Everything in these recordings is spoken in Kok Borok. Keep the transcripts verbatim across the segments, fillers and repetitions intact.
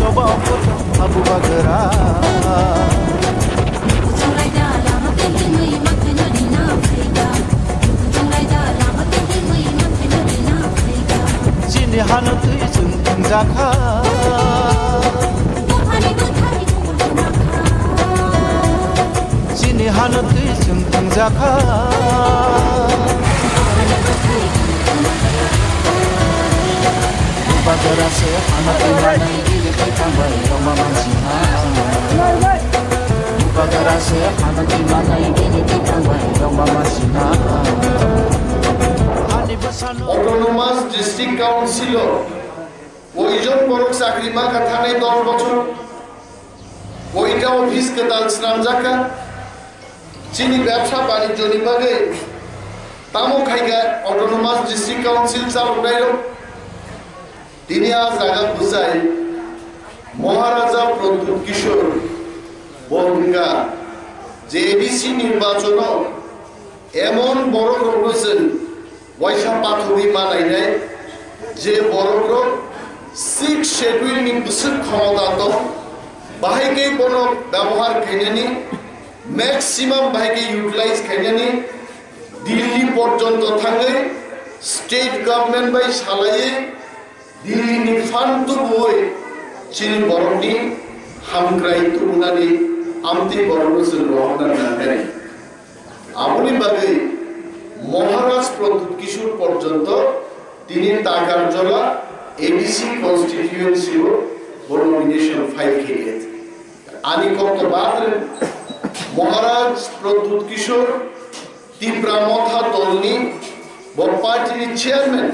Abu Bagra. Chini hano twi chwng thwngjakha. Chini hano twi chwng thwngjakha. Bubagra se hano twi manai bini twi thangbai rwma mansi ha. Bubagra se hano twi manai bini twi thangbai rwma mansi ha. Ani bwsano Autonomous District Council o koijon borok chakri mankha thanai dos bochor? Koita office kwtal swnamjakha? Chini bebsa banijjoni bagwi tamo khaikha Autonomous District Council chaloknairok? Tini a jaga bwsai Maharaja Pradyut Kishore bo wngkha je A D C nirbachono emon borokrokno chwng waisa pathogwi ma nainai, je borokrok Sixth Schedule ni bwswk khomota tong, bahai khe bono byabohar khainani, maximum bahai khe utilize khainani, Delhi porjonto thangwi state government bai salaiwi Delhi ni fund tubuwi chini borokni hamkrai tubunani amtwi borokno chwng rohorna nangkani. Aboni bagwi Maharaj Pradyut Kishore porjonto tini Takarjola A D C constituency o bo nomination file khaikha. Ani kokto badre Maharaj Pradyut Kishore Tipra Motha dolni bo party ni chairman,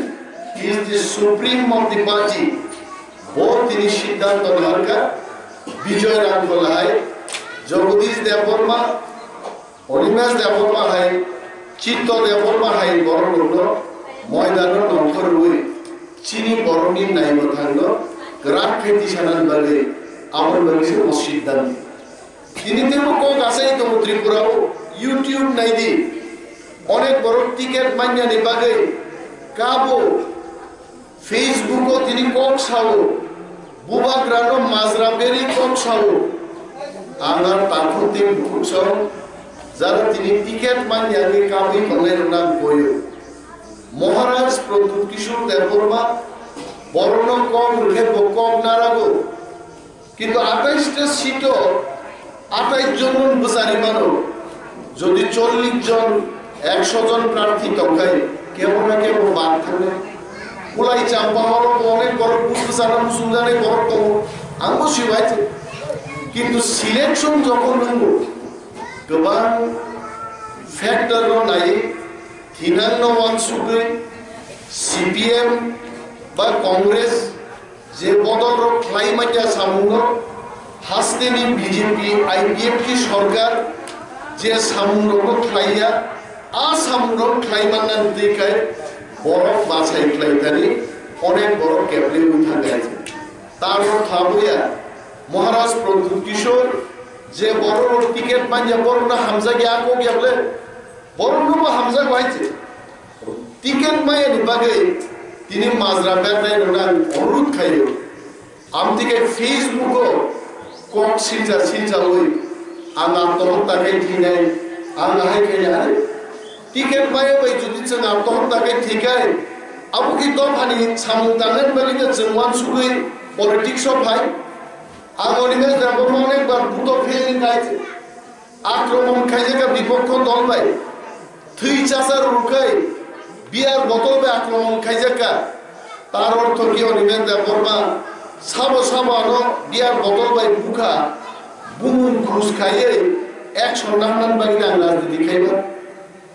he is the supreme of the party. Bo tini siddhanto naharkha, Bijoy Rangkhol hai, Jagadish Debbarma, Animesh Debbarma hai, Chitto Debbarma hai borok rokno moidano nongkhor rwi chini borokni naimwthangno kwrak khe tisanani bagwi aboni bagwi se bo siddhanto. Tini teibo kok achai tongo Tripura o, YouTube nai di. Onek borok ticket manya ni bagwi kabo, Facebook o tini kok sao, bubagra no majra beri kok sao. Ang ar takhuk tei bukhuk sao, jara tini ticket manya ni kabwi tongnai rok nang koyo. Maharaj Pradyut Kishore Debbarma borok no kok rwkhe bo kok narago. Kintu atais ta seat o atais jon bwchari mano. Jodi chollish jon, ekso jon prarthi tongkhai, kebo na kebo bad thangwi. Kulai Champa horo bo onek borok bwchana muchungjanai borok tongo, ang bo sibai se. Kintu selection jokhon wngo, kwbang factor no nai, thinang no wansugwi C P M ba Congress je bodol rok khlai manya samung no, hasteni B J P I P F T sorkar je samung rok no khlai ya, a samung rok khlai manna twi khai borok bachai khlai thani onek borok keple wng thang hai. Tamo thabuya Maharaj Pradyut Kishore je borok rok ticket manya borok no hamjak ya kok ya ble, borok no bo hamjak bai se. Ticket maya ni bagwi tini majra bernai rok ang onurodh khaio. Amtwi khe Facebook o kok silja silja oi ang atmohotta khe thinai, ang ahai khe are. Ticket maya bai jodi chwng atmohotta khe thikai, abo khe dophani samung tangnani bagwi no chwng wansugwi politics o phai. Ang Animesh Debbarma onek bar buto phel ni kai se. Akromon khaijak kha bipokho dol bai. Thwi chasa rwrwkhai beer bottle bai akromon khaijak kha. Tar ortho khe Animesh Debbarma sabo sabo ano beer bottle bai bukha, bumung khus khaiwi action nangnan bagwi ang rajniti khaiba.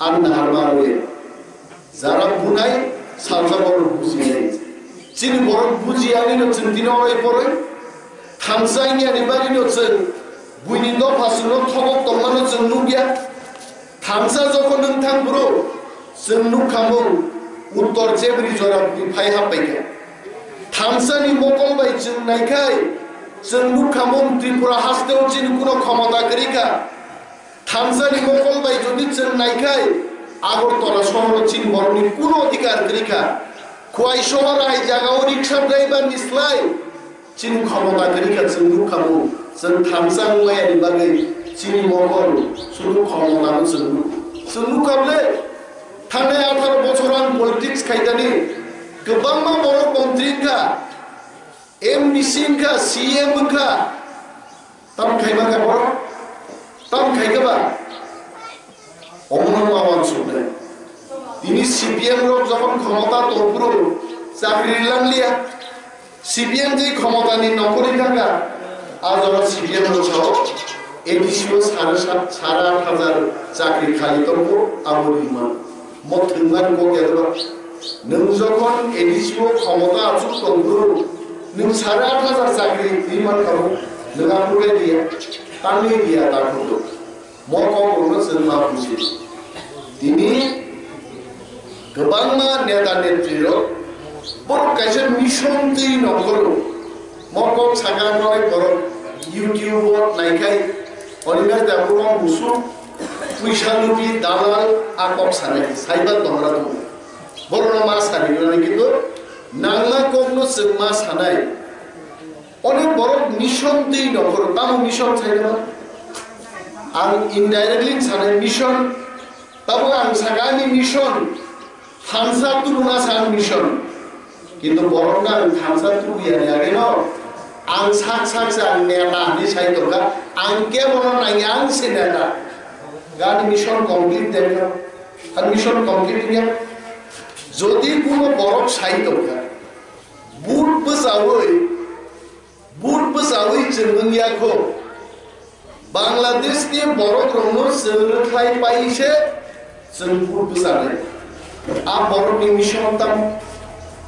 Ang naharma rwi. Jara bunai salsa borok bujinai. Chini borok bujiyani no chwng tini orai poroi. Thansa wngya ni bagwi no chwng buini dopha chwngno thogok tongmano chwng nukya. Thansa jokhon nwng thang bro, chwng nukha mung uttor chebri jora bwtwi phai happaikha. Thansa ni mokol bai chwng naikhai chwng nukha mung Tripura hasteo chini kuno khomota kwrwi kha. Thansa ni mokol bai jodi chwng naikhai Agartala sohoro chini borokni kuno odhikar kwrwi kha. Khwai sohor hai jagao riksha driver ni slai Chini khomota kwrwi kha chwng nukha bo, chwng thansa wngmaya ni bagwi chini mokol chwng khomota no chwng nuk-, chwng nukha bole. Thangnai atharo bochor ang politics khaitani, kwbangma borok montri wngkha, M D C wngkha, C M wngkha, tam khaima kha borok, tam khaikha ba? Omono ma wansuknai. Tini C P M rok jokhon khomota tongphuru chakri langliya. C P M je khomotani nongkhorwi thangkha, a jora C P M rok sao A D C o sare sa-, sare aat hajar chakri khali tongkho, abo rima. Mo thwngmani kok ya ba? Nwng jokhon A D C o khomota achuk tongphuru, nwng sare aat hajar chakri rima kha bo, nwng aphuru khe diya, tamni diya ta khudu. Mo kokrokno chwng ma buji. Tini kwbangma neta netrirok borok kaisa mission twi nongkhoro. Mo kok saka nai borok YouTube o naikhai, Animesh Debbarma musuk, puisa lubi, dalal, a kok sanai, saiba tongra tongo. Borokno ma sani rwnani kintu nangma kokno chwng ma sanai. Onek borok mission twi nongkhoro, tamo mission saikha? Ang indirectly sanai mission, tabo ang saka ani mission, thansa tubuna sa ang mission. Kintu borokno ang thansa tubu yani ageno, ang sak sak se ang neta hinwi sai tongkha, ang kebono nangya ang se neta. Gani mission complete dekha, ang mission complete ya. Jodi kuno borok sai tongkha, but bwchawi, But bwchawi chwng wngya kho. Bangladesh ni borok rokno chwng rwkhlai pai se chwng but bwchanai. A borok ni mission tam,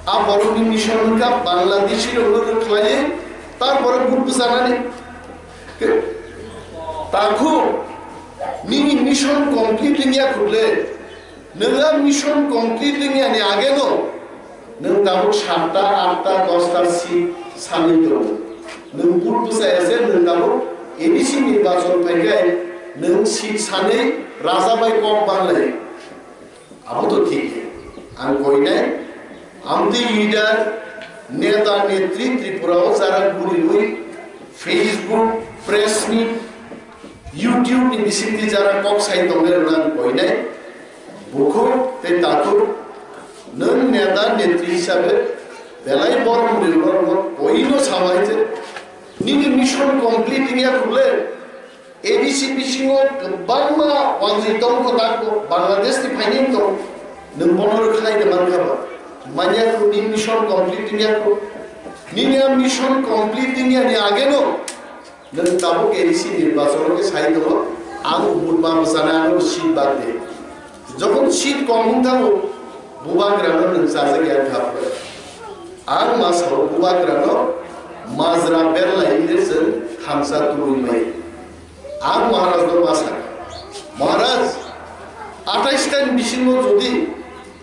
a borok ni mission wngkha Bangladeshi rokno rwkhlai, tar borok but bwchanani. Takhu nini mission complete wngya khuble. Nwng a mission complete wngya ni ageno nwng tabuk satta, atta, dosta seat sanwi tongo. Nwng but bwchaya se nwng tabuk A D C nirbachon phaikhai nwng seat sanwi raja bai kok banglai. Abo to thik khe. Ang koinai, amtwi leader, neta, netri Tripura o jara guriwi Facebook, press meet, YouTube ni bisingtwi jara kok sai tongnai rwna ang koinai, bukhuk tei takhuk, nwng neta netri hisabe belai borom ri borokno koino sabai je nini mission complete wngya khuble, A D C bisingo kwbangma wanjwi tong kho tak bo Bangladesh ni phaini tong, nwng bono rwkhlai de man kha ba? Manya khu nini mission complete wngya khu, nini a mission complete wngya ni ageno Nwng tabuk A D C nirbachon khe sai tongo, ang vote ma bwchana ano seat bak de. Jokhon seat kom wng thango, bubagrano nwng chajak ya kha. Ang ma sao bubagrano majra berlai de chwng thansa tubui mai. Ang Maharaj no ma sa, Maharaj, atais ta ni bisingo jodi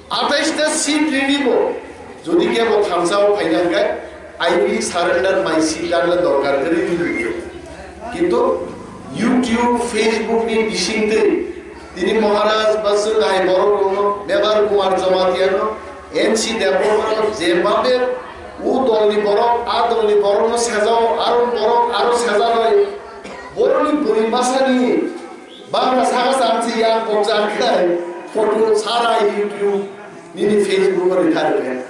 Atais ta seat rinibo, jodi kebo thansa o phaina hwnkhe, I will surrender my seat, anle dorkar kwrwi wngkhe. Kintu YouTube, Facebook ni bisingtwi tini Maharaj ba chwng hai borok rokno, Mebar Kumar Jamatia no, N C Debbarma no, je babe o dol ni borok, a dol ni borok no sejao, aro borok, aro sejalai, borok ni bwrwi masa ni Bangla saka samsi yang pokjak khai photo sara YouTube nini Facebook o rikha rikha.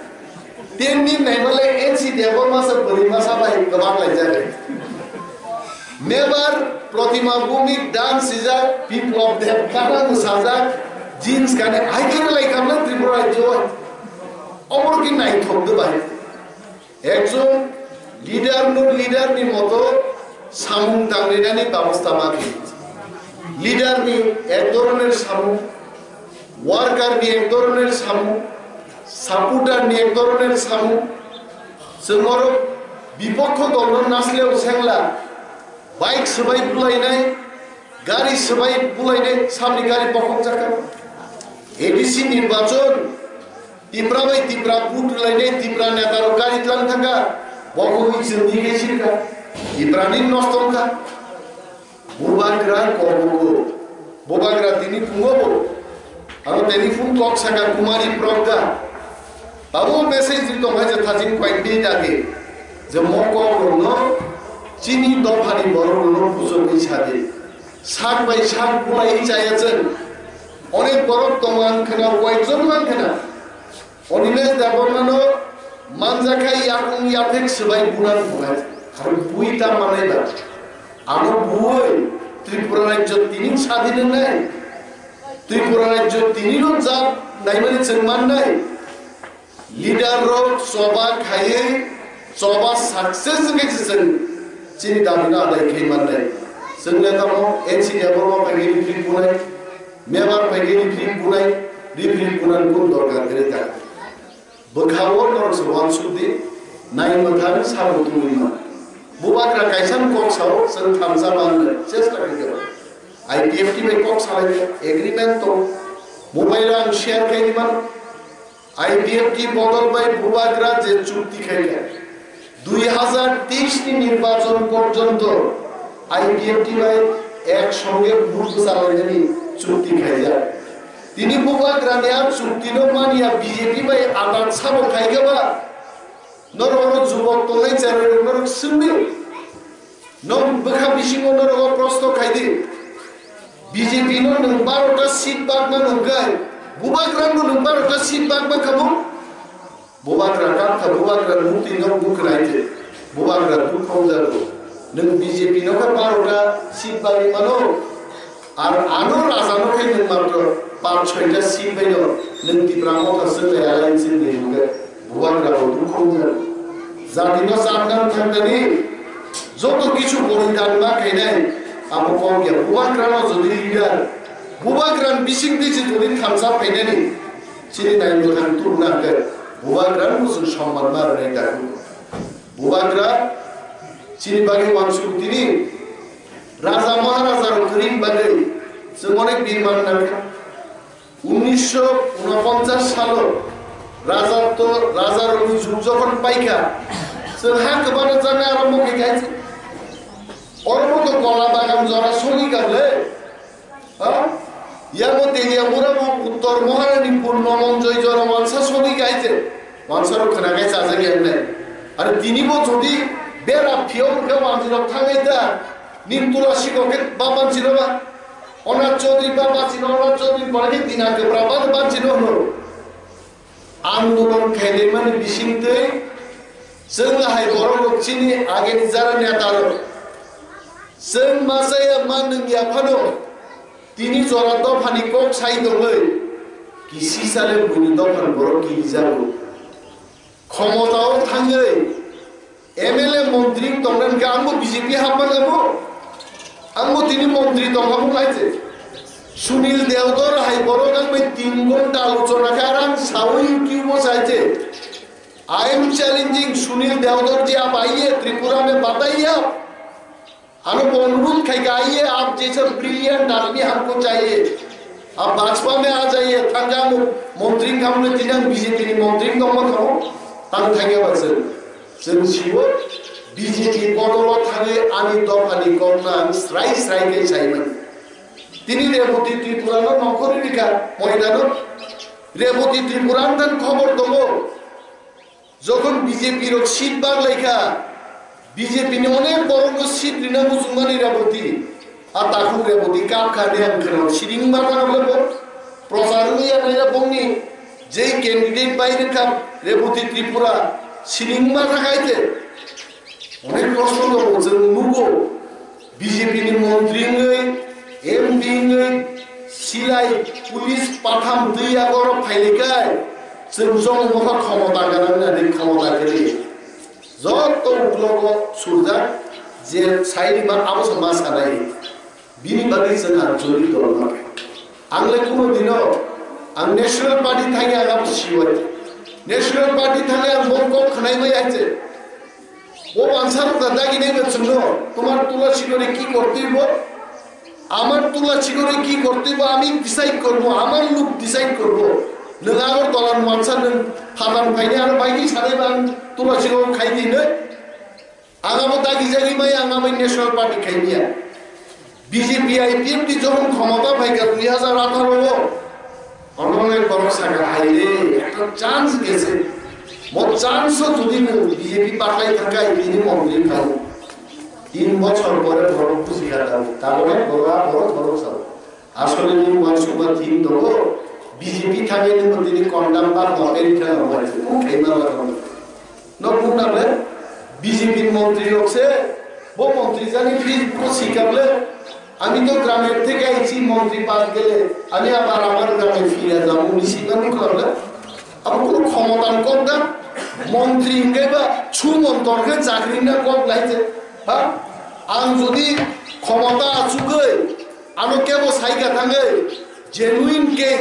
Ten din nai malai N C Debbarma sa bwrwi masa bai kwbang lai jagai. Mebar Protima Bhumik dan sijak Biplab Deb gana mwsajak jeans kane aikhe lai kamna Tripura rajyo. Omor ki nai thok de bai. Ekjon leader no leader ni moto samung tangrinani babosta ma khe. Leader ni ek dhoroner samung, worker ni ek dhoroner samung, supporter ni ek dhoroner samung. Chwng oro bipokho dol no nasleo sengla, bike swbai bulainai, gari swbai bulainai, samni gari bokhok jakha. A D C nirbachon Tipra bai Tipra vote rwlainai Tipra neta rok gari tlang thangkha, bo khe wi chwngni khe sirkha, Tipra ni nosto wngkha. Bubagra kobugo, Bubagra tini phungo bo, ano telephone kok saka Kumari Pragga, abo message ri tong hai je thajin koi ni dagi. Je mokol rokno chini dophani borok rokno bujogwi sadi. Sak bai sak bulai chaya chwng. Onek borok tongo ang khna, koyekjon ang khna. Animesh Debbarmano manjakhai yakung yaphek swbai bunan buhai. Aro bui ta manai ba. Ano bui Tripura rajyo tini sadin nai. Tripura rajyo tini no jat naimani chwng mannai. Leader rok choba khaiwi choba success wngkhe se chwng chini dabi no adai khai mannai. Chwng le tamo N C Debbarma phaikhe referee kunai, Mebar phaikhe referee kunai, referee kunani kun dorkar kwrwi kha. Bwkhao norok se uansuk di, nai mwthang sabo tongwi man. Bubagra kaisa kok sao chwng thansa manwi chesta khaikha. I P F T bai kok salai agreement tong. Mobile ang share khai man. I P F T bodol bai Bubagra je chukti khaikha, dui hazar teis ni nirbachon porjonto I P F T bai ek songe vote bwchalainani chukti khaijak. Tini Bubagrani a chuktino manya B J P bai atat sabo khaikha ba? Norok oro jubok tongnai cherairok norok swngdi. Norok bwkha bisingo norok o prosto khaidi. B J P no nwng barota seat bakma nungkha, Bubagra no nwng barota seat bakma khamu. Bubagra kap kha, Bubagra mukti no bukrai de. Bubagra dukha jago. Nwng B J P no kha barota seat bagwi mano. Ar ano raja no khe nwng matro panch soita seat bai no nwng Tipra Motha swng lai alliance ni hwnkhe Bubagra bo dukha jago. Jati no chapnang thangkani joto kichu boridan ma khainai amo kok ya. Bubagra no jodi leader, Bubagra ni bising twi se jodi thansa phainani chini nai mwthang tubuna hwnkhe Bubagra no chwng somman ma rwnai dagu. Bubagra chini bagwi uansuk tini raja maharaja rok kwrwini bagwi chwng onek birman nangkha. Unnisho unoponchas salo raja to, raja rokni jug jokhon paikha, chwng ha kwbana chana arombho khe kaisa. Oro bo to kola bagan jora sogwi kha le. Ha? Yamo Teliamura bo Uttor Moharani Purno Monjoy jora wansa sogwi kha ite. Wansa rok khna kai chajak ya nai. Are tini bo jodi bera phiyok khe wansi rok thangai ta. Nin tula sikok khe ba bansi rok ba. Ona Chaudhary ba bachino, ona Chaudhary pore khe dina kwbra ba bachino hwno. Andolon khainai mani bisingtwi chwng hai borok rok chini ageni jara neta rok. Chwng ma chaya ma nwng ya phano tini jora dophani kok sai tongwi kisi sale buini dophani borok kijago. Khomotao thangwi M L A montri tongna hwnkhe angbo B J P hapma jabo. Angbo tini montri tongkha bo khlai se. Sunil Deodor hai borok ang bai tin ghonta alochona khe arang sawi YouTube o sai se. I am challenging Sunil Deodor ji, aap aiye, Tripura mein bataiye aap. Ano bo onurudh khai ka, aiye, aap jaisa brilliant aadmi humko chahiye. Aap Bhajpa mein aa jaiye, thangja mo-, montri kam le tinang B J P ni montri kam mo kamo, tang thangya ba sir. Sir siwo, B J P bodolo thangwi ani dophani kokna ang srai srai khe sai mani. Tini Reboti Tripura no nongkhorwi rikha, moidano. Reboti Tripura ang tang khobor tongo. Jokhon B J P rok seat bag lai kha, B J P ni onek borok no seat rina muchungmani Reboti. A takhuk Reboti kap kha de ang kheno siring ma thang le bo. Prochar wngya nai bongni je candidate bai rwkha Reboti Tripura siring ma thang ai te. Onek proshno tongo, chwng nugo, B J P ni montri wngwi, M P wngwi, silai, police patham twi yago oro phailikhe, chwng chwng mokha khomota gwnang hinwi khomota kwrwi. Joto uklogo surjak, je sai rima abo se ma sanai. Bini bagwi chwng ang jori dol ma khe. Ang le kuno dino ang National Party thangwi ang abo siwai. National Party thangwi ang bo kok khwnai bai aise. Bo wansa rok da dagi nai ba chwngno, "Tomar tula chikore ki korte bo? Amar tula chikore ki korte bo? Ami decide korbo, amar lok decide korbo." Nwng Agartala ni wansa nwng phatar phaini aro bai ki sanai ba ang tula chikore khai di nai. Ang abo dagi jagwi bai ang abo National Party khai niya. B J P I P F T jokhon khomota phaikha dui hazar atharo o, ononek borok sakha, "Hai re, ekta chance gese." Mo chance o jodi nwng B J P baklai thangkha, tini montri khai. Tin bochor pore borok buji kha tabo. Tabole borok a borok borok sao. Asole nwng uansukma thik tongo, B J P thangwi nwng tini condemn ba maperi kha rok bai. Kung khaima ba rok. Nok nukna le B J P montri rok se, bo montri jani phi ko sikam le. আমি তো গ্রামের থেকে আইছি, মন্ত্রী পাস গেলে আমি আবার আমার গ্রামে ফিরে যাবো, উনি সিদ্ধান্ত করলে আবার কোনো ক্ষমতার কথা মন্ত্রী হিসেবে সুমন তর্কে চাকরি না কম লাইছে, হ্যাঁ? আং যদি ক্ষমতা আসুকে আনো কেবল সাইকা থাকে, জেনুইন কে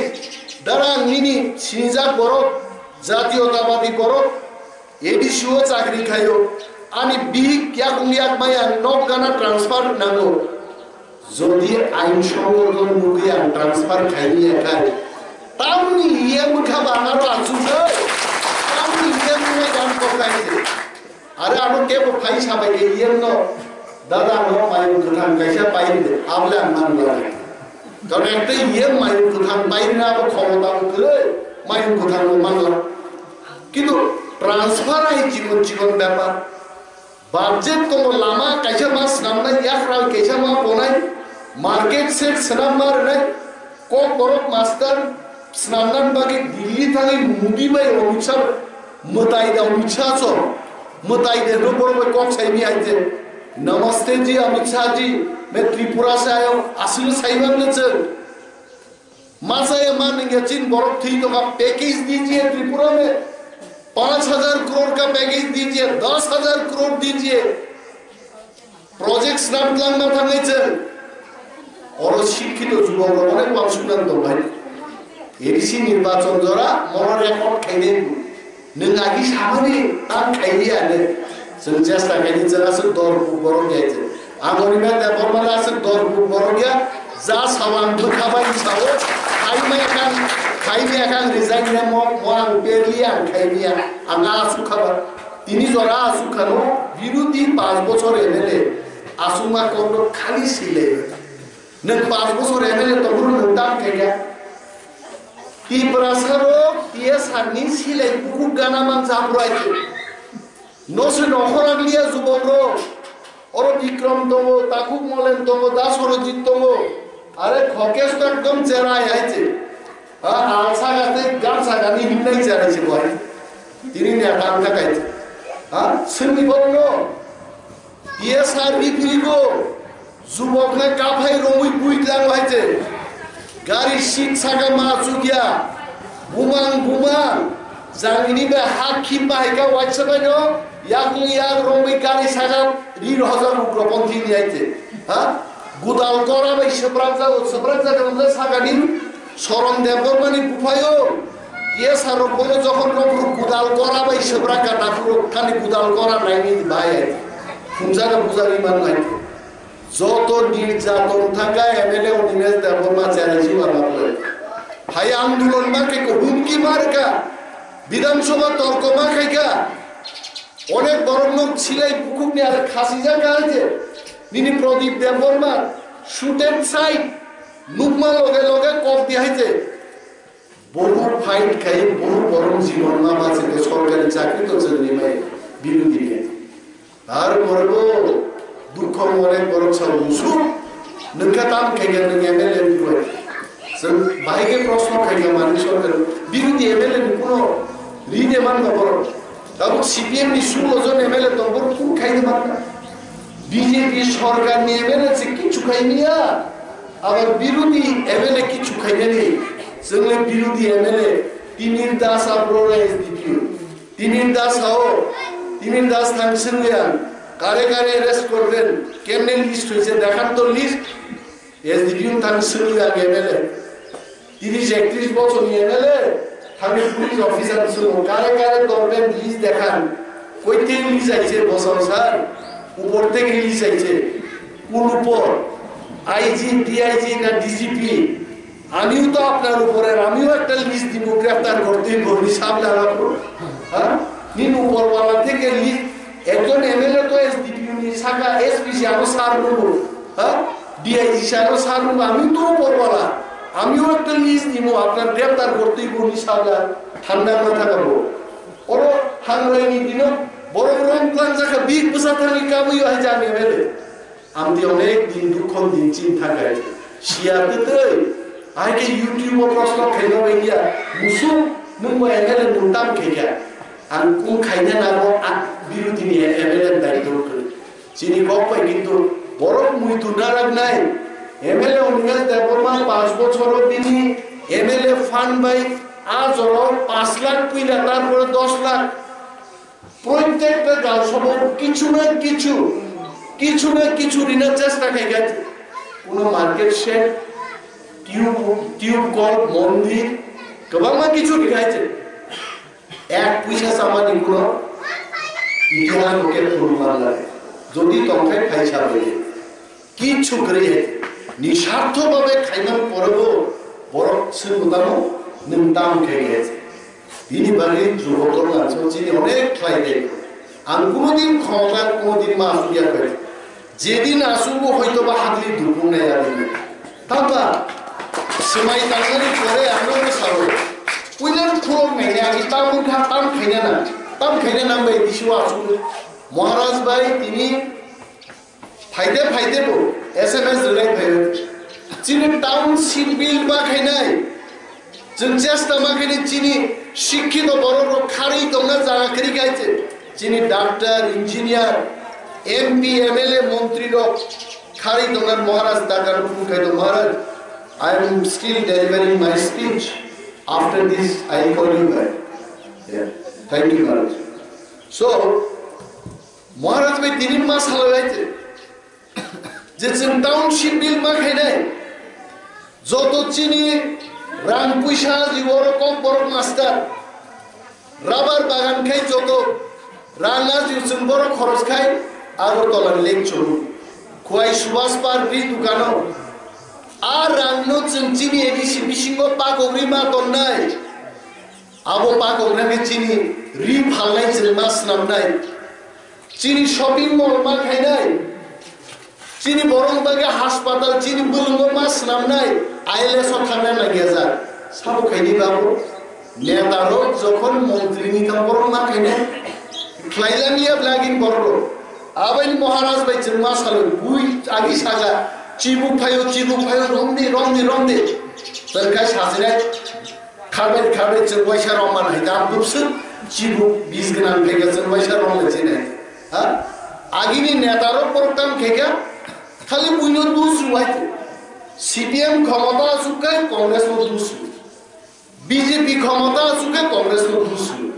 দ্বারা নিনি সিজা বড় জাতীয়তাবাদী বড় এডিসিও চাকরি খাইও, আনি বিহিক ইয়াকুং ইয়াক মায়া নক গানা ট্রান্সফার নাঙ্গো। যদি আইন সংগঠন মুখে আন ট্রান্সফার খাইনি একাই, তামনি ইয়ে মুখা বানারো আচুজে, তামনি ইয়ে মুখে গান করতে আইছে। আরে আমার কে ফাই সাবাই ইয়ে ন, দাদা আমার মায়ুর কথা কাইসা পাইলে, আবলে আনমান লাগে। কারণ একটা ইয়ে মায়ুর কথা পাই না, আবার ক্ষমতা উঠলে মায়ুর কথা মানলাম। কিন্তু ট্রান্সফার আই জীবন জীবন ব্যাপার। Budget tongo, lama kaisa ma swnamnai, yakrai kaisa ma ponai, market set swnamma rwnai, kok borok master swnamnani bagwi Delhi thangwi Modi bai Amit Shah mwtai da Amit Shah so, mwtai de no borok bai kok saimi hai je, "Namaste ji Amit Shah ji, main Tripura se aaya hoon," aswk saiman le chwng. Masaya man ningya chin borok thwi tongkha, package dijiye Tripura mein, panch hajar crore ka package dijiye, das hajar crore dijiye. Project snam tlangma thangwi chwng. Oro sikhito jubok rok onek wansuknani tong bai. A D C nirbachon jora mono record khainai. Nwng agi samani tang khailiya ne. Chwng chesta khaini chwng aswk dor borok ya chwng. Ang oni mete bormani aswk dor borok ya. Ja sawang bwkha bai sao. Khaimaya kang, khaimaya kang resign ne mo, mo ang perli ang khaimaya. Ang aswk khaba. Tini jora aswk khano birodi panch bochor M L A. Aswk ma kono khali sile. Nwng panch bochor M L A tongphuru nwng tam khaikha. Tiprasa rok T S R ni silai bukhuk gana man japrai. No se nokhorang liya jubok rok. Oro Bikram tongo, Takhuk Molen tongo, Das Horojit tongo. Are Khokesh to ekdom cherai hai che. Ha, alsa gate, gamsa gani himnai cherai che boi. Tini ne kam ka kai. Ha, simi bol no. T S R B phirigo, jubokno kaphai romwi bui tlang lai je. Gari seat saka ma chukya, bumang bumang, jangni be hak khim bahai ka waisa baino, yakung yak romwi gari saka ri rohajak ugroponthi ni aite. Ha? Gudal kora bai seprak jago, seprak jago, sakani Soron Debbarmani buphaio, T S R rok bono jokhon rok rok gudal kora bai sebra gana phuru khani gudal kora naini bai ai. Phunjaga bujagwi man nai. Joto nirjaton thangkha M L A Animesh Debbarma challenge ma ma bole. Hai andolon ma khe ko humki mar kha. Bidhan Sabha torko ma khai kha. Onek borok nok silai bukhukni aro khasijak hai je. Nini Pradip Debbarma shoot and sight. Nukma loge loge kok di hai je. Bohu fight khai, bohu borom jibon ma bache ke sorkari chakri to chwngni mai birodhi ni. Tar pore bo dukho mone borok sa musu. Nungka tam khai ke nung M L A ni koi. Chwng bahai ke proshno khai ke mani sorkari birodhi M L A ni kuno ri de man ba borok. Tabuk C P M ni sulo jon M L A tong borok kun khai de man. B J P sorkar ni M L A se kichu khai niya. Abar birodhi M L A kichu khainani, chwngle birodhi M L A, Timir Das abrora S D P O. Timir Das hao, Timir Das thang singya, kare kare arrest korben, kemne list hoise, dekhan to list, S D P O thang singya M L A. Tiris ektiris bochor ni M L A, thangwi police officer ni swngo, kare kare dorben list dekhan, koitei list aise bochor sir, upor theke list aise, kun upor, I G, D I G na D G P, আমিও তো আপনার উপরে, আমিও একটা লিস্ট দিব, গ্রেফতার করতে হইব, উনি সামনে আনাবো, হ্যাঁ? নিন উপরওয়ালা থেকে লিস্ট, একজন এমএলএ তো এসডিপিও নি, সাকা এসপি সে আরো সার নেবো, হ্যাঁ? ডিআইজি সাহেবও সার নেবো, আমি তো উপরওয়ালা, আমিও একটা লিস্ট দিব, আপনার গ্রেফতার করতেই বলি সাবধান, ঠান্ডা মাথা খাবো। Oro hamrai ni dino borok rom klangjak kha, bik bwsa thani kabui o hai jani M L A. Amtwi onek din dukhon din chin thakai. Siya twtwi, hai khe YouTube o proshno khaina bai ya, musuk nwng bo M L A nwng tam khe kha. Ang kung khaina nango, ang birodhi ni M L A daityo kwrwi. Chini kok bai kintu borok muitu naraknai. M L A Onimesh Debbarma panch bochoro bini M L A fund bai a jora panch lakh puila, tarpore dos lakh. Protekta gal sobo kichu na kichu, kichu na kichu rina chesta khai kha. Kuno market shed, tube, tube kol, mondir, kwbangma kichu rikha hai. Ek puisa chamani kuno itihas bo khe phuru manlai. Jodi tongkhe phaisa bai. Kichu kwrwi hai. Nisartho babe khaiman porebo borok swngbo tamo nwng tam khe khe. Bini bagwi jubokrok nangso chini onek khlai de. Ang kuno din khomota, kuno din ma asuk ya khe. Jedin asuk bo hoito ba hagli dukung nai ya din. Tamba swmai tangmani pore ang no sao. Puila khulok nai ya ki tam kha tam khaina na. Tam khaina nang bai disiwa asuk. Maharaj bai tini phaide phaide bo S M S rwlai phaio. Chini township bill ma khainai. Chwng chesta ma khainai chini sikhito borok rok kharwi tongna jaga kwrwi kaiche. Chini doctor, engineer, M P, M L A, montri rok kharwi tongna Maharaj Dakar phung khaito Maharaj. I am still delivering my speech. After this, I call you back. Yeah. Thank you, Maharaj. So, Maharaj bai tini ma salai laite je chwng township bill ma khainai joto chini rang puisa ji oro kok borok master rubber bagan khai joto rang a ji chwng borok khoros khai Agartala ni lake churu Khwai Subhas Park ri dukano a rang no chwng chini A D C bisingo pakok ri ma tonnai. Abo pakok nangkhe chini ri phalnai chwng ma swnamnai, chini shopping mall ma khainai, chini borok bagwi haspatal, chini bwlwngo ma swnamnai, I L S o thangna nangyajak. Sabo khaini babo neta rok jokhon montri ni kam borok ma khainai, khlailangya blagin borok. Aboni Maharaj bai chwng ma salwi bui agi saga chibuk phaio, chibuk phaio, romdi, romdi, romdi. Chwng khai sajinai. Kharbai kharbai chwng waisa rok man hai da bwswk chibu bis gwnang phai khe chwng waisa rok le chinai. Ha? Agini neta rok borok tam khe khe khali buino dus rwai. C P M khomota asuk khe Congress no dus rw. B J P khomota asuk khe Congress no dus rw.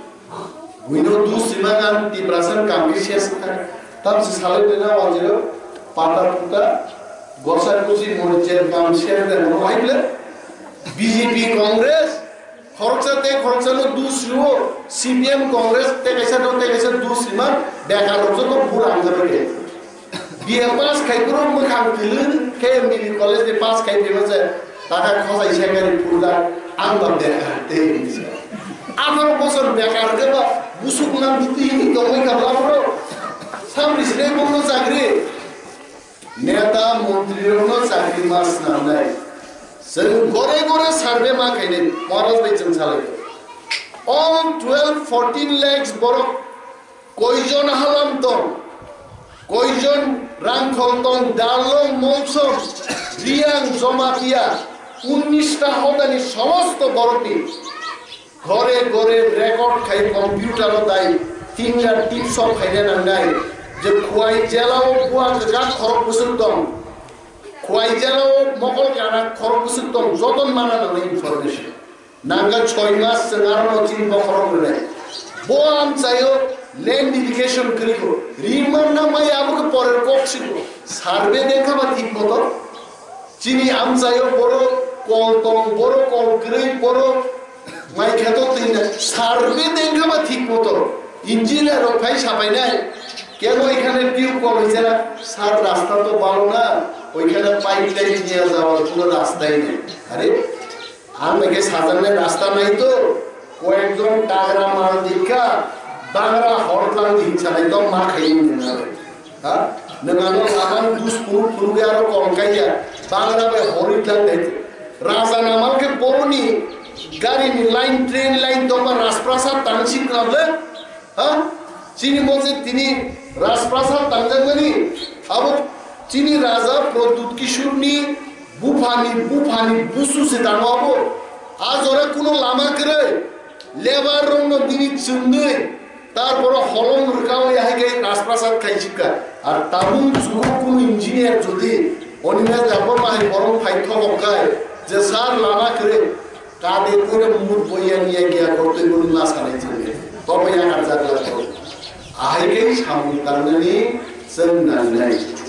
Buino dus rwma gan Tiprasa ni kam khe ses kha. Tam se salai nina wanjero pata puta gosa kusi mori chen kam ser de mo hai ble. B J P Congress khoroksa tei khoroksa no dus rwo, C P M Congress tei kaisa no tei kaisa dus rima bekar rok joto bura ang jabai de. B A pass khai kuro mwkhang kwlwng khe M B B college ni pass khai phima se taka khosai sekari purda ang ba bekar tei hinwi se. Atharo bosor bekar khe ba busuk nang biti hinwi tongwi kha bla bro. Samri sre bono chakri. Neta montrirokno chakri ma swnamnai. Chwng gore gore survey ma khainai, Maharaj bai chwng salai. All twelve, fourteen lakhs borok koijon halam tong, koijon rangkhol tong, Darlong, Molsom, Riang, Jomatia, unnish ta hodani somosto borokni Ghore ghore record khai computer o dai finger tips o khaina nangnai je Khwai jela o bua kwchak khorok bwswk tong, Khwai jela o mokol kana khorok bwswk tong, joto mana nangnai information. Nangkha choi mas chwng aro no chini bokhorok rwnai. Bo amchaio land dedication kwrwi kho. Ri manna mai abo khe porer kok siko. Survey dekha ba thik moto. Chini amchaio boro kol tong, boro kol kwrwi, boro mai kheto twi na survey dengkha ba thik moto. Engineer rok phai sapainai, কেন এখানে tube call হয়েছে না? স্যার, রাস্তা তো ভালো না, ওইখানে pipe line নিয়ে যাওয়ার কোনো রাস্তাই নেই। আরে, আমরা কি সাজানো রাস্তা নাই তো? কয়েকজন টাগরা মাল দীক্ষা বাংলা হরতাল দিন চালাই তো মা খাই না। Ha? Nang ano laman dus phunuk phunuk aro kol kaiya, Bangra bai hori tlang dai. Raja namal khe boroni gari ni line, train line tongma Rajprasad tang sikla ble. Ha? Chini mose tini Rajprasad tangjakmani abo chini Raja Pradyut Kishore ni buphani, buphani busu se tango abo. A jora kuno lama kwrwi, lebar rokno bini chwngwi, tarporo holong rwkawi hai khe Rajprasad khai sikha. Ar tabuk jugo kuno engineer jodi Animesh Debbarma hai borok phai thokok khai je sir lama kwrwi, kade kore mut boya niya giya kortwi boni ma sanai chwngwi. Tobo ya arjak la ko. Ahai khe samung tangnani chwng nangnai.